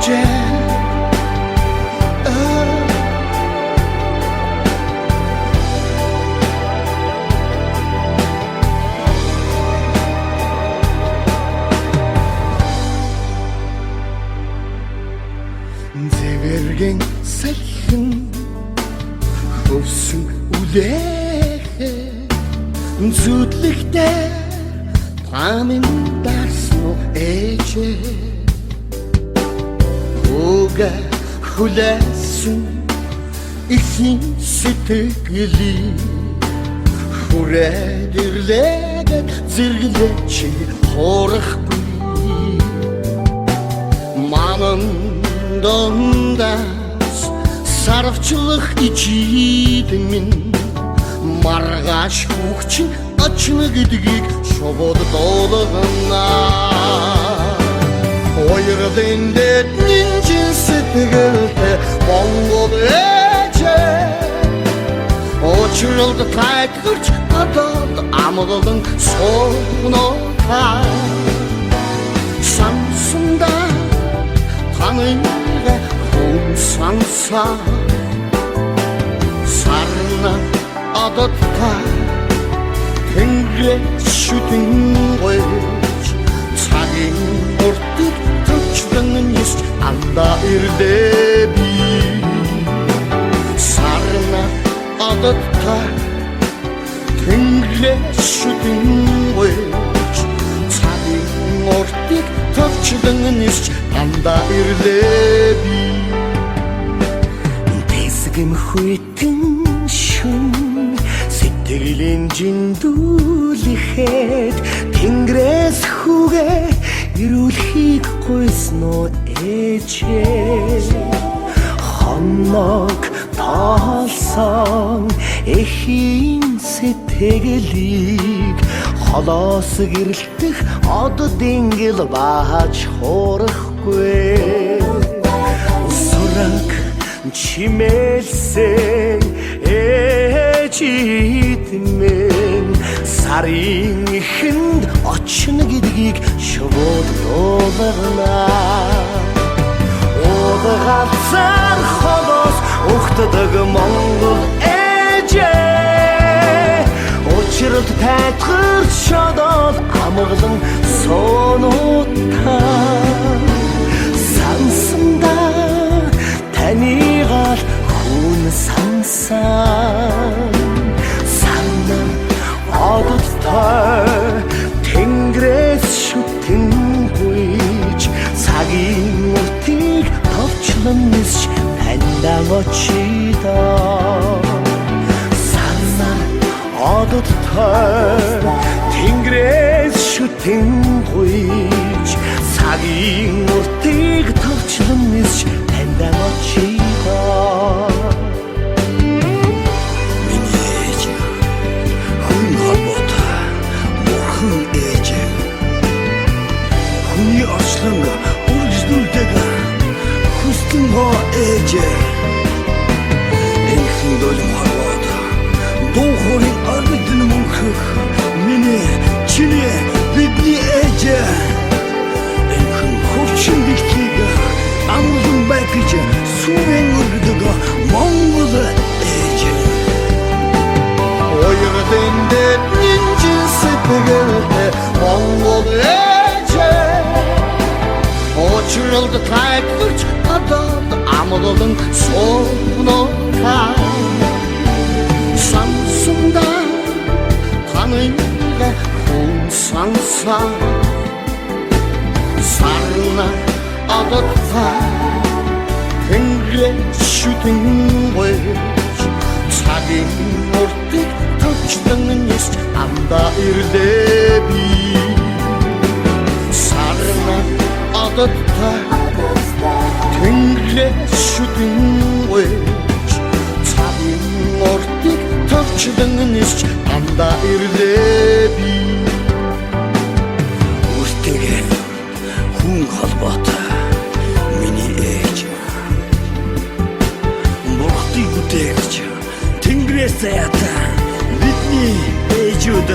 ээжээ. Зэвэргэн салхин хөвсөн үлээхэ зүтлэгтэй тамин дарсан уу ээжээ. Уга хүлээсэн ихийн сэтгэлийг хүрээд ирлээгээд зэрэглээ чи хуурахгүй. Манан дундаас сарвчлах ичид минь маргааш хүүхчин очно гэдгийг шувууд дуулгана. Уйрлын дэд нинжин сэтгэлтэй Монгол ээжээ. Учралд тайтгарч одод амгалан суунота сансанда таныг хүн санса сарна ододта тэнгэрээ шүтэн гойж цагийн уртыг төвчлэн нисч андаа ирлээ би. Сарна ододта тэнгэрээ шүтэн гойж цагийн уртыг төвчлэн нисч андаа ирлээ би. Тэсгэм хүйтэн шүн сэтгэлийн жиндүүлэхэд тэнгэрээс хүүгээ ирүүлэхийг гуйсан уу ээжээ. Хоног тоолсон эхийн сэтгэлийг холоос гэрэлтэх од дингэл бааж хуурахгүй. Сураг чимээлсэн ээжид минь сарын эхэнд очно гэдгийг шувууд дуулгана. Уулгацар холоос ухтдаг Монгол ээжээ. Учралд тайтгарч шодоод амгалан суунуудаа сансанда таныг л хүн сансан. Санаа ододтой тэнгэрээс шүтэн гүйж цагийн уртыг товчлон нисч таньдаа очидоо. Санаа ододтой тэнгэрээс шүтэн гүйж цагийн уртыг товчлон нисч таньдаа очидоо. Миний ээж хүн холбоотой бурхан ээж. Хүний орчлон үргэлжлүүлдэг хүслэн гоо ээж. Энхэн долим хорвоод дуу хоолойн оргидэн мөнхөх миний чиний бидний ээж. Энхэн хурчин дэлхийг амгалан бай гэж сүмэн өргөдөг Монгол ээж. Уйрлын дэд нинжин сэтгэлтэй Монгол ээжээ. Учралд тайтгарч одод амгалан суунота сансанда таныг хүн сансан сарна ододта тэнгэрээ шүтэн гойж цагийн уртыг төвчлэн нисч андаа ирлээ би. Сарна ододта тэнгэрээ шүтэн гойж цагийн уртыг төвчлэн нисч андаа ирлээ би. Үртэйгээ хүн холбоотой миний ээж. Бурхны бүтээгч тэнгэрээс заяатай бидний ээжүүд.